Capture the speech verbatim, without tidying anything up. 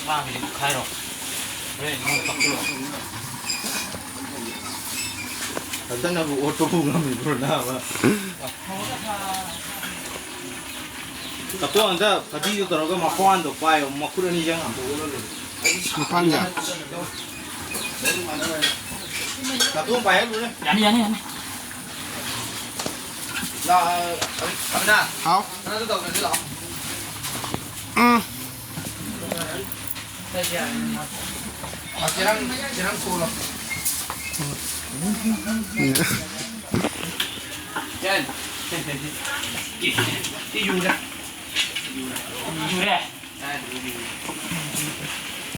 ꯄꯥꯡꯁꯤ ꯈꯥꯏꯔꯣ꯫ ꯍꯣꯔꯦꯟ ꯑꯩꯉꯣꯟꯗ ꯀꯥꯞꯁꯤꯜꯂꯣ꯫ ꯍꯟꯗꯛꯅꯕꯨ ꯑꯣꯠꯄꯕꯨ ꯉꯝꯃꯤꯕ꯭ꯔꯣ ꯅꯥꯕ? ꯀꯥꯇꯣ, ꯍꯟꯗꯛ ꯐꯗꯤꯗꯨ ꯇꯧꯔꯒ ꯃꯄꯥꯟꯗꯣ ꯄꯥꯏꯌꯣ, ꯃꯈꯨꯠ ꯑꯅꯤ ꯆꯪꯉ꯫ ꯃꯄꯥꯟꯗ? ꯀꯥꯇꯣ ꯄꯥꯏꯍꯜꯂꯨꯅꯦ꯫ ꯌꯥꯅꯤ, ꯌꯥꯅꯤ, ꯌꯥꯅꯤ꯫ ꯂꯥꯛ-, ꯑꯕꯤꯅꯥ, ꯍꯥꯎ꯫ ꯅꯪ ꯑꯗꯨ ꯇꯧꯗ꯭ꯔꯗꯤ ꯂꯥꯛꯑꯣ꯫ ꯎꯝ꯫ ꯆꯦꯔꯪ, ꯆꯦꯔꯪ ꯄꯨꯔꯣ꯫ ꯌꯥꯏ꯫ ꯁꯤ ꯌꯨꯔꯦ꯫ ꯌꯨꯔꯦ꯫